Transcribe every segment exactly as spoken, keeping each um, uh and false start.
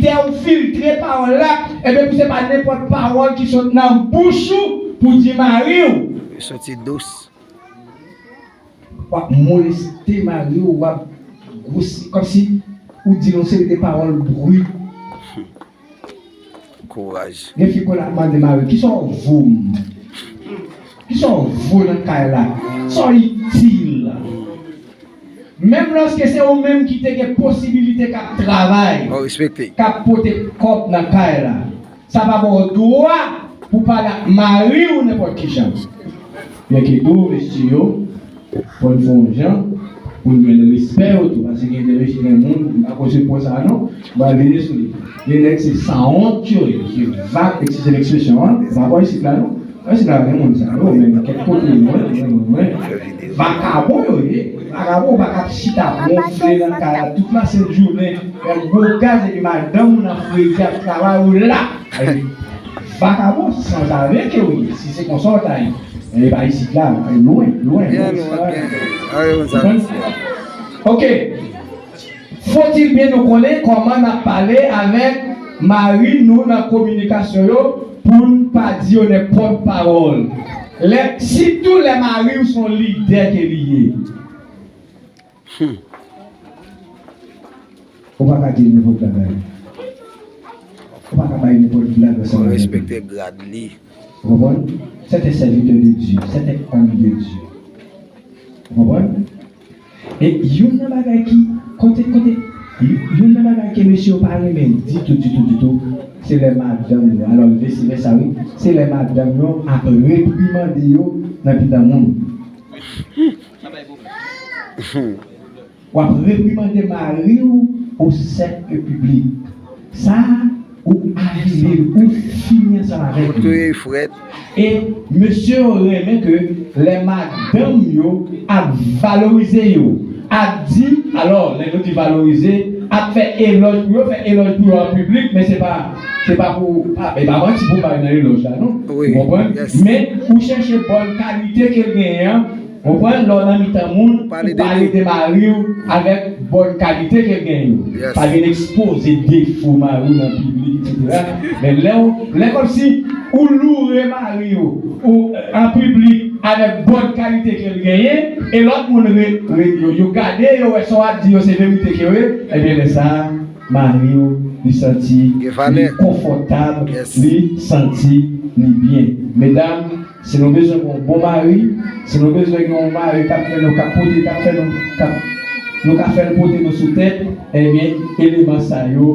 Lè w filtre pawòl la, ebyen pou se pa nenpòt pawòl ki sot nan bouch ou pou di mari w. Soti dous. W ap moleste mari w, w ap gwosi, kòmsi ou di l yon seri de pawòl bri. Kouraj. Gen fi konn ap mande mari, kisa w vo m? Kisa w vo nan kay la? Sa w itil? Menm lòske se ou menm ki te gen posibilite k ap travay, k ap pote kòb nan kay la, sa pa ba w dwa pou pale ak mari w nenpòt ki jan. Byenke tou, mesye yo, fò n fè yon jan pou n jwenn respè yo tou, paske gen de mesye, gen moun, m pa ko se pwen sa a non, m pral vini sou li. Gen nèg se sanwont yo ye, se vag, eskize m ekspresyon an, m pa bò isit la non. Mwen se la gen moun sa yo, men kèk kote, mwen, mwen, mwen, mwen. Vakabon yo ye. Vakabon, ou pa ka chita wonfle nan kay la tout la sent jounen. Fè gwo gaz epi madanm ou nan fredi ap travay ou la. Vakabon, sanzave ke ou ye. Si se konsa ou ta ye. Men e pa isit la, e lwen, lwen, lwen. Byen lwen, byen lwen. Ou konprann? Ok. Faut-il bien nou konnen kòman n ap pale avèk mari nou nan kominikasyon yo pou n pa di yo nenpòt pawòl. Lè, sitou lè mari w se yon lidè ke li ye. Hmm. Ou pa ka di l nenpòt bagay. Ou pa ka bay nenpòt blag ansanm avèk li. Respekte grad li. Ou konprann? C'est un serviteur de Dieu, c'est un homme de Dieu. Ou konprann? E youn nan bagay ki, kote, kote, youn nan bagay ke mesye yo pa renmen ditou, ditou, ditou, se lè madanm yo, alò vise vèsa wi, se lè madanm yo ap reprimande yo nan mitan moun. W ap reprimande mari w o sèk piblik. Sa a, ou avili l, ou fini ansanm avèk li. Ou touye frèt. E mesye yo renmen ke lè madanm yo ap valorize yo, ap di, alò, lè nou di valorize, ap fè elòj pou yo, fè elòj pou yo an piblik, men se pa, se pa pou, pa, e pa manti pou mari nan elòj la, non. Wi. Ou konprann? Yes. Men, ou chèche bòn kalite ke l genyen an, Konprann, lè w nan mitan moun, ou pale de mari w avèk bòn kalite ke l gen yo. Pa vin ekspoze defo mari w nan piblik, etsetera. Men lè w, lè kòmsi ou loure mari w, ou, an piblik avèk bòn kalite ke l genyen, e lòt moun re, re, yo, yo gade, yo wè sa w ap di yo se verite ke yo ye, ebyen lè sa a, mari w, li santi li konfòtab, li santi li byen. Medam, si nou bezwen gen yon bon mari, si nou bezwen gen yon mari k ap fè nou, k ap pote, k ap fè nou, k ap, nou ka fè l pote nou sou tèt, ebyen, eleman sa yo,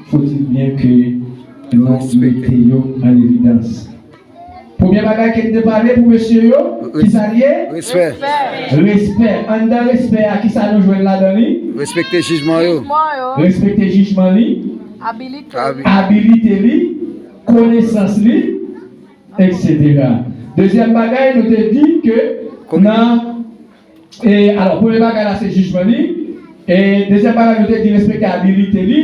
faut-il bien ke nou mete yo an evidans. Premye bagay ke n te pale pou mesye yo, kisa l ye? Respè. Respè. Anndan respè a, kisa nou jwenn ladan li? Respekte jijman yo. Respekte jijman li. Abilite li. Abilite li, konesans li, etsetera. Dezyèm bagay, nou te di ke nan E, alò, premye bagay la se jijman li. E, dezyèm bagay, nou te di respekte abilite li.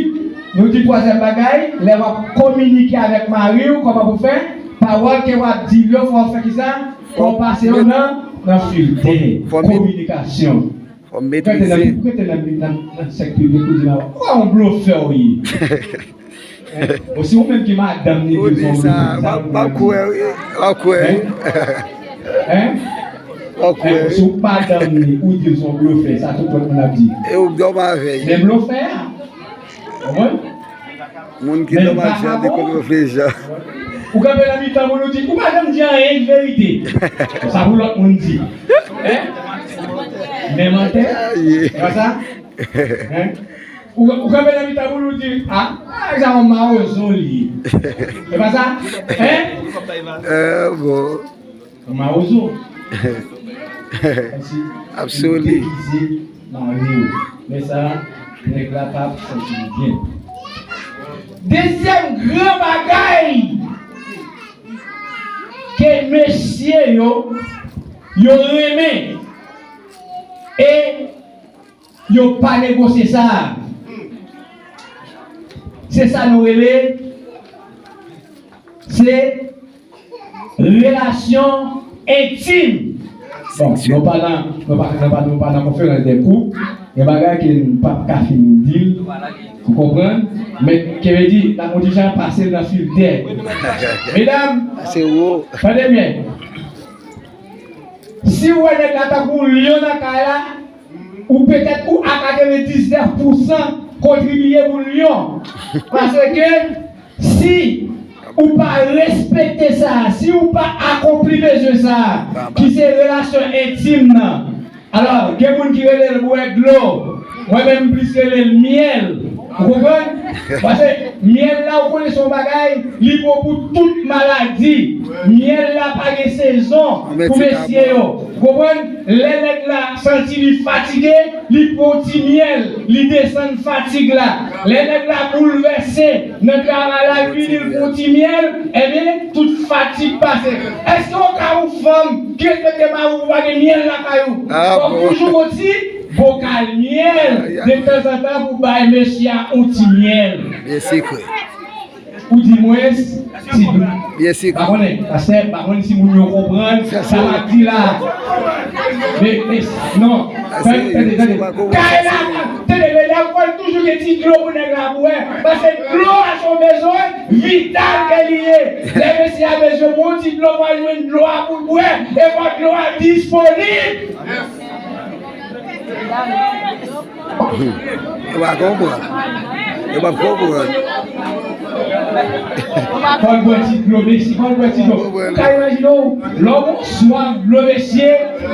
Nou di twazyèm bagay, lè w ap kominike avèk mari w, kòman pou fè? Pawòl ke w ap di l yo, fò w fè kisa? Fò w pase yo nan, nan filtè kominikasyon. Fò w metrize. Ou rete nan, ou rete nan, nan, nan sèk piblik, ou di la, ou wè yon blofè w ye. Bon, si ou menm ki madanm ni di sa, w ap kwè, wi. W ap kwè, wi. Hein? W ap kwè, wi. Si ou madanm ni, ou di l se yon blofè, sa tout lòt moun ap di. E ou dòmi avè l. Men blofè a. Konprann? Moun ki dòmi avè l, di konn blofè jan. Ou kanpe nan mitan moun, ou di, ou pa janm di anyen ki verite. Sa pou lòt moun di. Hein? Men mantè. Se pa sa? Hein? Ou, ou kanpe nan mitan moun, ou di, a, a, sa yon mawozo li ye. Se pa sa? Hein? Eh, bon. Yon mawozo. Kòmsi ap sou li. Degize mari w. Men sa, nèg la p ap santi li byen. Dezyèm gran bagay ke mesye yo, yo renmen, e Yo pa negosye sa. Se sa nou rele, se relasyon entim. Bon, nou pa nan, nou pa, nou pa, nou pa nan konferans de koup. Gen bagay ke n p ap ka fin di l. Ou konprann? Men, ke vle di, l ap yon ti jan pase l nan filtè. Medam, tande byen. Si w wè nèg la tankou lyon nan kay la, ou petèt ou a katrevendiznèf pousan kontribiye pou lyon. Paske si ou pa respekte sa, si ou pa akonpli bezwen sa, ki se relasyon entim nan, alò, gen moun ki rele l bwè dlo. Mwen menm, m plis rele l myèl. Ou konprann? Paske myèl la, ou konnen se yon bagay, li bon pou tout maladi. Myèl la pa gen sezon pou mesye yo. Ou konprann? Lè nèg la santi li fatige, li pran yon ti myèl, li desann fatig la. Lè nèg la boulvèse nan travay la, li vini, li pran yon ti myèl, ebyen, tout fatig pase. Èske w ka yon fanm ki respekte mari w, ou pa gen myèl lakay ou? Fòk toujou gon ti bokal myèl detanzantan pou bay mesye a yon ti myèl. Byen sekre. Ou di mwens ti dlo. Byen sekre. Pa konnen, pastè, pa konnen si moun yo konprann sa m ap di la. Men, men, non. Tande, tande, tande. Kay la, tande, medam, fò l toujou gen ti dlo pou nèg la bwè. Paske dlo a se yon bezwen vital ke li ye. Lè mesye a bezwen bwè yon ti dlo, fò l jwenn dlo a pou l bwè. E fò dlo a disponib. Yo pa konprann. Yo p ap konprann. Fò l bwè ti dlo, mesye, fò l bwè ti dlo. Ou ka imajine w, lè w gon swaf dlo, mesye,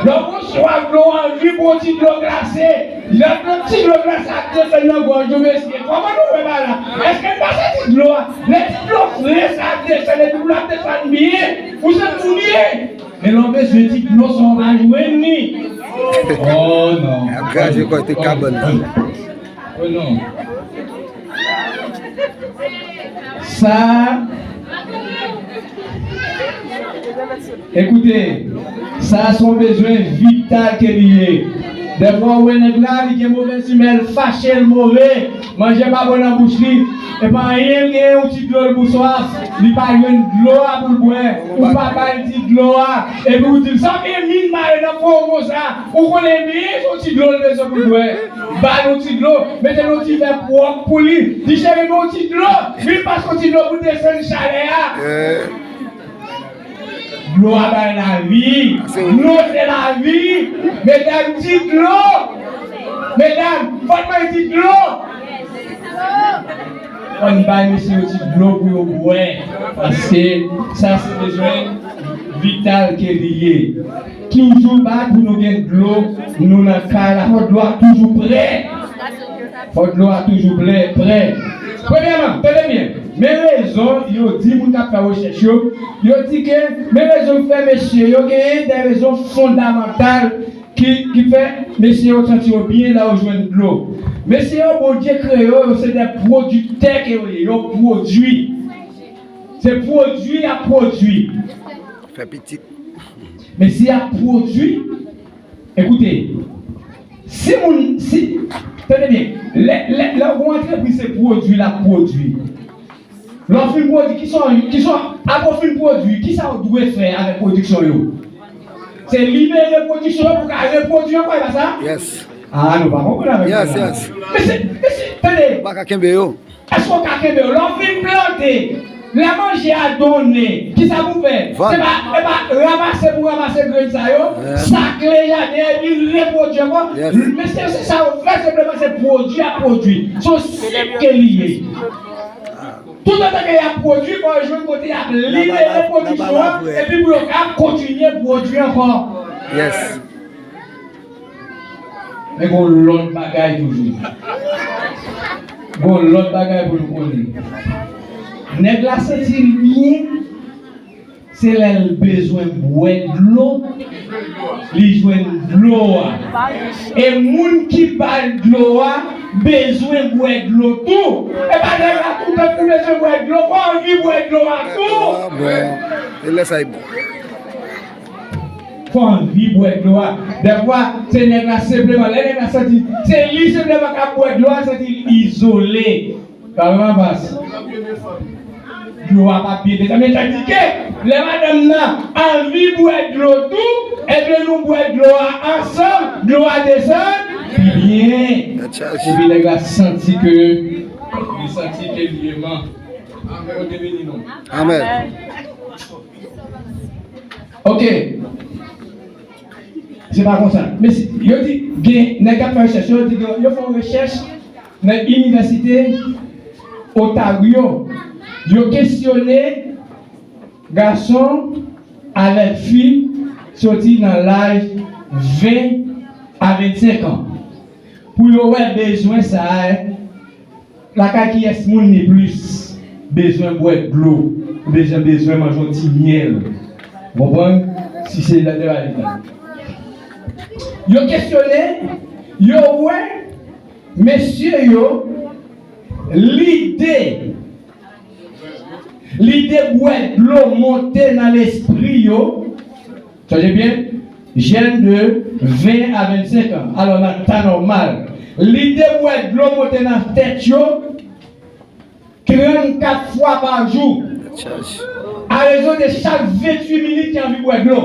lè w gon swaf dlo, w anvi bwè ti dlo glase. Lè ti dlo glase ap desann nan gòj ou, mesye, kòman nou wè bagay la? Èske n pa santi dlo a? Lè ti dlo fre sa ap desann, epi pou l ap desann byen, ou santi w byen. Men lè w bezwen ti dlo sa w pa jwenn li. Oh non. Y ap kraze kò te kabann nan. Oh non. Sa, ekoute, sa se yon bezwen vital ke li ye. Dèfwa ou wè nèg la, li gen movèz imè, l fache, l move. Manje pa bon nan bouch li. E pa anyen l genyen, yon ti dlo l pou swaf. Li pa jwenn dlo a pou l bwè. Ou pa ba l ti dlo a. Epi ou di l, sa w gen min mare nan fon w konsa. Ou konnen byen se yon ti dlo l bezwen pou l bwè. Ba l yon ti dlo. Mete l yon ti vè pwòp pou li. Di cheri, men yon ti dlo. Vin pase yon ti dlo pou desann chalè a. Dlo a bay lavi. Dlo se lavi. Medam, di dlo. Medam, fò n bay di dlo. Fò n bay mesye yo ti dlo pou yo bwè. Paske sa se bezwen vital ke li ye. Toujou bay pou nou gen dlo nou nan kay la. Fò dlo a toujou prè. Fò dlo a toujou ple, prè. Premyèman, tande byen. Men rezon yo di moun k ap fè rechèch yo, yo di ke men rezon k fè mesye yo genyen de rezon fondamantal ki, ki fè mesye yo santi yo byen lè yo jwenn dlo. Mesye yo, Bondye kreye yo, yo se de pwodiktè ke yo ye, yo pwodui. Se pwodui y ap pwodui. Fè pitit. Mesye y ap pwodui. Ekoute, si moun, si, tande byen, lè, lè, lè w gon antrepriz, se pwodui l ap pwodui. Lè w fin pwodui, kisa w, kisa w, apre w fin pwodui, kisa w dwe fè avèk pwodiksyon yo? Se libere pwodiksyon yo pou w ka repwodui ankò, e pa sa? Yes. Ah, nou pa konprann avèk mwen la. Yes, yes. Men se, men se, tande. Ou pa ka kenbe yo. Èske w ka kenbe yo? Lè w fin plante, lè manje a donnen, kisa pou fè? Se pa, se pa ranmase pou ranmase grenn sa yo, sakle jaden an epi repwodui ankò. Mesye, se sa yo fè, senpleman se pwodui y ap pwodui. Se yon sik ke li ye. Toutotan ke y ap pwodui, fò yo jwenn kote y ap libere pwodiksyon an, epi pou yo ka kontinye pwodui ankò. Yes. Men gon lòt bagay toujou. Gon lòt bagay pou nou konnen. Nèg la santi l byen, se lè l bezwen bwè dlo, li jwenn dlo a. E moun ki ba l dlo a, bezwen bwè dlo tou. E pa nèg la toutan ki bezwen bwè dlo, fò anvi bwè dlo a tou. Ah, bon. E lè sa e bon. Fò anvi bwè dlo a. Dèfwa, se nèg la senpleman, lè nèg la santi, se li senpleman k ap bwè dlo a, santi l izole. Pa vre, Bas? Dlo a p ap byen desann. Men tandike, lè madanm nan anvi bwè dlo tou, ebyen nou bwè dlo a ansanm, dlo a desann pi byen. Epi nèg la santi ke Li santi ke li eman. Amèn. Bondye beni nou. Amèn. Ok. Se pa konsa. Men si, yo di, gen nèg k ap fè rechèch, yo di, yo fè yon rechèch nan inivèsite Ontario. Yo kesyone gason avèk fi soti nan laj ven a vennsenk an. Pou yo wè bezwen sa a, lakay kiyès moun ni plis bezwen bwè dlo, oubyen bezwen manje yon ti myèl. Ou konprann? Si se la de la. Yo kesyone, yo wè mesye yo, lide, lide bwè dlo monte nan lespri yo. Sonje byen, jèn de ven a vennsenk an. Alò, nan tan nòmal, lide bwè dlo monte nan tèt yo trannkat fwa pa jou. A rezon de chak venntuit minit ki anvi bwè dlo.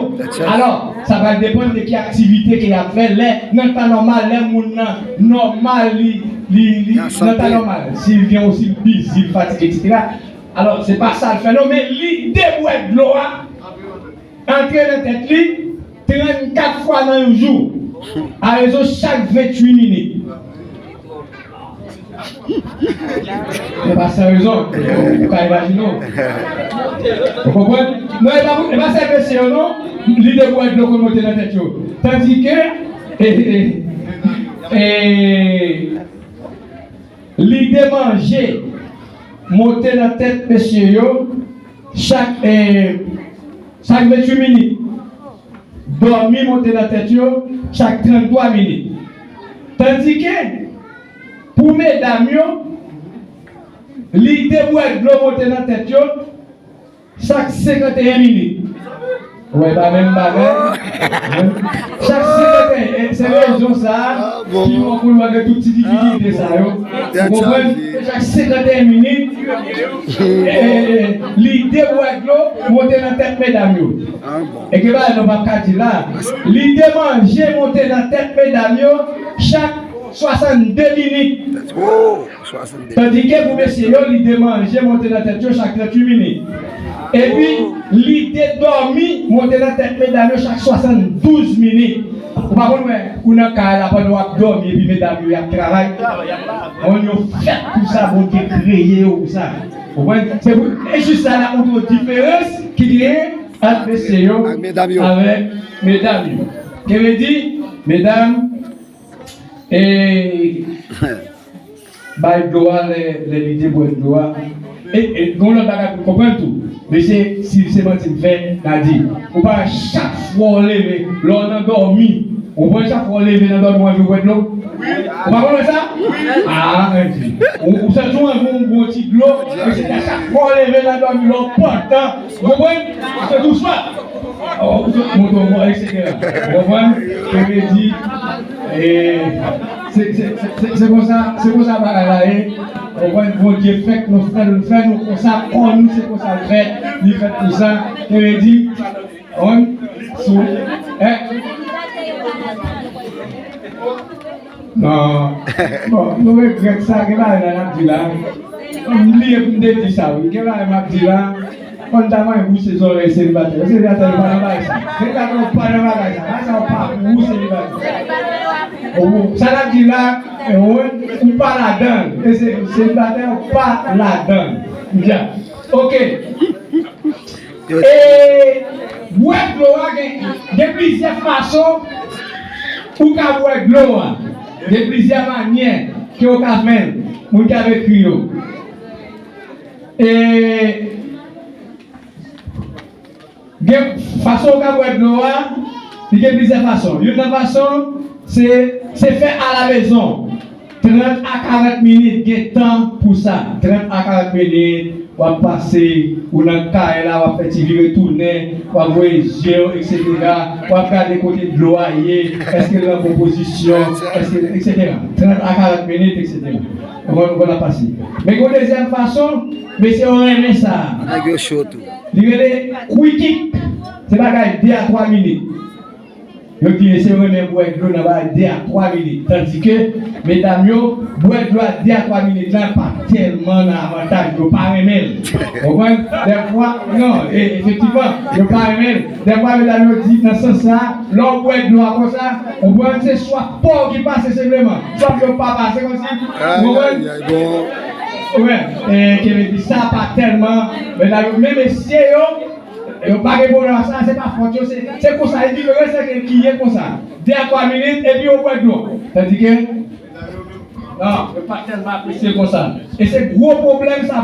Alò, sa pral depann de ki aktivite ke y ap fè lè nan tan nòmal, lè moun nan nòmal, li, li, li nan tan nòmal. Si l gen osi l bizi, l fatige, etsetera. Alò, se pa sa l fè non, men lide bwè dlo a antre nan tèt li trannkat fwa nan yon jou, a rezon chak venntuit minit. Se pa san rezon, ou ka imajine w. Ou konprann? Non, e pa, e pa sèl mesye yo non, lide bwè dlo konn monte nan tèt yo. Tandike, e, e, e, lide manje monte nan tèt mesye yo chak, e, chak venntuit minit. Dòmi monte nan tèt yo chak tranntwa minit. Tandike, pou medam yo, lide bwè dlo monte nan tèt yo chak senkanteyen minit. Ou wè, pa menm bagay. Chak senkanteyen, e se rezon sa a ki fè w konn wè gen tout ti difikilte sa yo. Ou konprann? Chak senkanteyen minit, e, e, e, lide bwè dlo monte nan tèt medam yo. E gen bagay nou p ap ka di la. Lide manje monte nan tèt medam yo chak swasannde minit. Tandike pou mesye yo, lide manje monte nan tèt yo chak tranntuit minit. Epi, lide dòmi monte nan tèt medam yo chak swasanndouz minit. Ou pa konn wè, ou nan kay la pandan w ap dòmi epi medam yo y ap travay. Moun yo fèt pou sa, Bondye kreye yo pou sa. Ou konprann? Se pou, e jis sa l ap montre w diferans ki genyen ant mesye yo avèk medam yo. Ke vle di, medam, e bay dlo a lè, lè li te bwè dlo a. E, e, gen yon lòt bagay pou n konprann tou. Mesye, si se manti m fè, n a di, ou pa chak fwa w leve, lè w nan dòmi, ou konprann chak fwa w leve nan dòmi, w anvi bwè dlo? Ou pa konn wè sa? Ah, enben. Ou, ou santi w anvi yon bon ti dlo, mesye, chak fwa w leve nan dòmi, lè w pantan, ou konprann? Ou santi w swaf. Ou santi w monte yon bò, etsetera. Ou konprann? Ke vle di, e, se, se, se, se, se konsa, se konsa bagay la ye. Ou konprann? Bondye fèk nou, fè nou, fè nou konsa, kò nou se konsa l fèt, li fèt pou sa. Ke vle di, on, sou, eh. Non. Bon, nou regrèt sa, gen bagay la n ap di la. M bliye pou m te di sa, wi. Gen bagay m ap di la. Fò n ta mwen wouse zòrèy selibatè. Selibatè, nou pa nan bagay sa. Selibatè, nou pa nan bagay sa. Bagay sa, ou pa pou ou selibatè. Ou, sa n ap di la, e, ou, ou pa ladan l. E se, selibatè, ou pa ladan l. Byen. Ok. E bwè dlo a gen, gen plizyè fason ou ka bwè dlo a. Gen plizyè manyè ke ou ka fè l. Moun k ap ekri yo. E gen fason ou ka bwè dlo a, li gen plizyè fason. Youn nan fason, se, se fè alamezon. Trant a karant minit, gen tan pou sa. Trant a karant minit, w ap pase, ou nan kay la, w ap fè ti vire tounen, w ap voye je w, etsetera. W ap gade kote dlo a ye, èske l nan bon pozisyon, èske, etsetera. Trant a karant minit, etsetera. Ou konn, ou konn ap pase. Men gen yon dezyèm fason, mesye yo renmen sa. Nèg yo cho tou. Li rele quick kick. Se bagay de a twa minit. Yo di mesye renmen bwè dlo nan bay de a twa minit. Tandike, medam yo, bwè dlo a de a twa minit lan pa tèlman nan avantaj, yo pa renmen l. Konprann? Dèfwa, non, e, efektivman, yo pa renmen l. Dèfwa, medam yo di nan sans sa, lè w bwè dlo a konsa, konprann, se swaf pa w ki pase senpleman. Swaf yo pa pase konsi. Konprann? Wè, e, ke vle di sa pa tèlman, medam yo, men mesye yo, yo pa gen pwoblèm ak sa, se pa fòt yo, se, se konsa, e di yo, se gen ki ye konsa. De a twa minit, epi yo bwè dlo. Tandike, non, yo pa tèlman apresye l konsa. E se gwo pwoblèm sa